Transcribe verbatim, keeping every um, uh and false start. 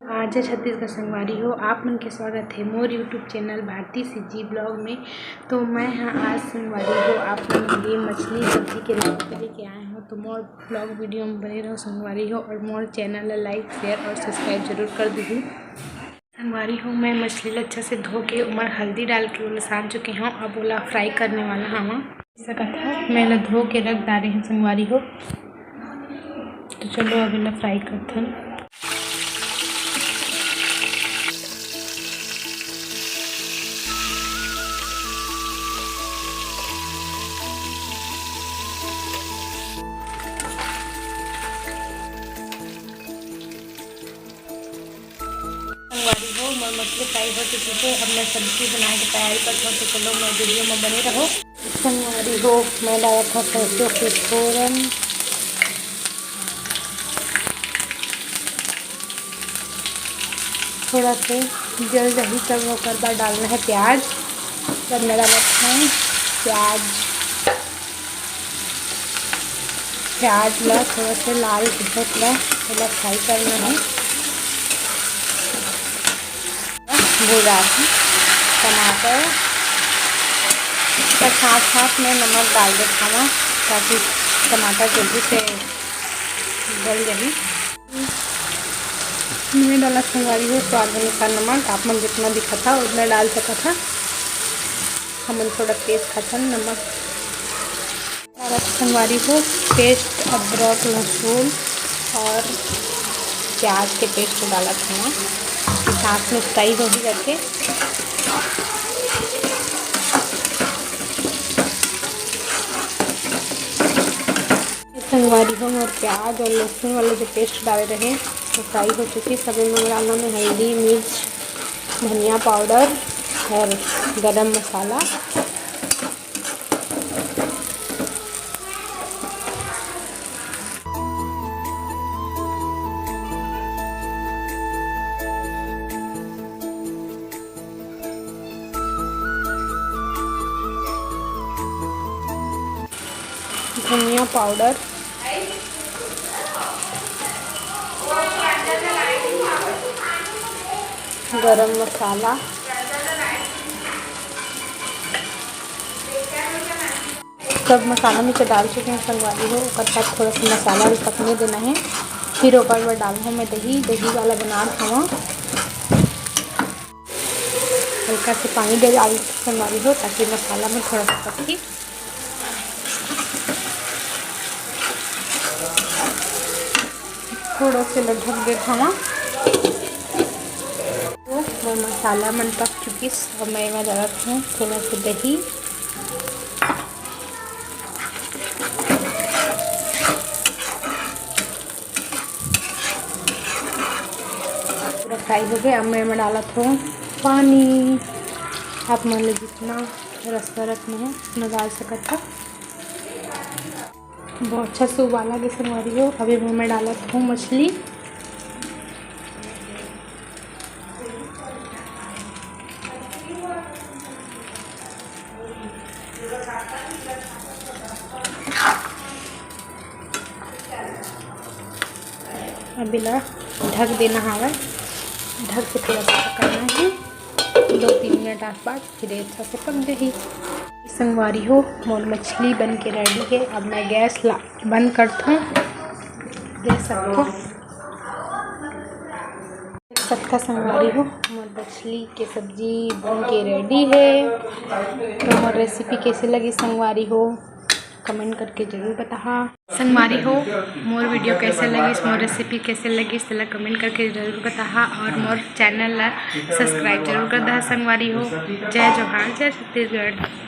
आज छत्तीसगढ़ संगवारी हो, आप मन के स्वागत है मोर YouTube चैनल भारती सीजी ब्लॉग में। तो मैं हाँ आज संगवारी हो आप मन के लिए मछली सब्जी के रेसिपी लेके आए हूँ। तो मोर ब्लॉग वीडियो में बने रहो संगवारी हो, और मोर चैनल ला लाइक, शेयर और सब्सक्राइब जरूर कर दीजिए। संगवारी हो, मैं मछली ला अच्छा से धो के ओमन हल्दी डाल के ओला सान चुके हूँ। अब ओला फ्राई करने वाला हूँ। सकत हव, मैं एला धो के रख डारे हूँ संगवारी हो। तो चलो अब एला फ्राई करथन। संगवारी हो, मोर मछली फ्राई हो चुकी है। अब मैं सब्जी बनाए के तैयारी करत हूँ, तो चलो मोर वीडियो में बने रहो। संगवारी हो, मैं डालत हूँ सरसों के फोरन। थोड़ा से जल जाही तब ओकर बाद डालना है प्याज। तब मैं डालत हूँ प्याज। प्याज ला थोड़ा से लाल होत ला, थोड़ा फ्राई करना है। भुजा के टमाटर का साथ साथ में नमक डाल देत हवं, ताकि टमाटर जल्दी से गल जाही। मैं डाला संगवारी हो स्वाद अनुसार नमक, आप मन जितना भी खाता उतना डाल सकत हा। हमन थोड़ा तेज खाथन नमक। डालत संगवारी हो पेस्ट, अदरक, लहसुन और प्याज के पेस्ट डालत हवं, साथ में फ्राई होही करके। संगवारी हो, मोर प्याज और लहसुन वाला जो पेस्ट डाले रहे, वो फ्राई हो चुकी। सबे मंगराना में हल्दी, मिर्च, धनिया पाउडर और गरम मसाला। धनिया पाउडर, गरम मसाला, सब मसाला में तो डाल चुके हैं संगवारी हो। ओकर बाद थोड़ा सा मसाला भी पकने देना है, फिर ओकर बाद डालना है मैं दही। दही वाला बना खावा, हल्का से पानी दे डाल संगवारी हो, ताकि मसाला में थोड़ा सा पकी। थोड़ा से ढक देत हवा। तो मोर मसाला मन पक चुकिस, अब मैं एमा डालत हूँ थोड़ा से दही। पूरा फ्राई हो गया। अब मैं एमा डालत हूँ पानी, आप मन ल जितना रसवा रखना है उतना डाल सकत हा। बहुत अच्छा सूप वाला के संगवारी हो। अभी मैं डालत हूँ मछली। अब एला ढक देना हवय, ढक के थोड़ा सा पकाना है। दो तीन मिनट आसपास फिर अच्छा से पक जाही। संगवारी हो, मोर मछली बन के रेडी है। अब मैं गैस ला बंद करथों। देख सकथो, देख सकथा संगवारी हो, मोर मछली के सब्जी बन के रेडी है। तो मोर रेसिपी कैसे लगी संगवारी हो, कमेंट करके जरूर बताहा। संगवारी हो, मोर वीडियो कैसे लगिस, मोर रेसिपी कैसे लगिस, तेला कमेंट करके जरूर बताहा और मोर चैनल ला सब्सक्राइब जरूर कर दहा संगवारी हो। जय जोहार, जय छत्तीसगढ़।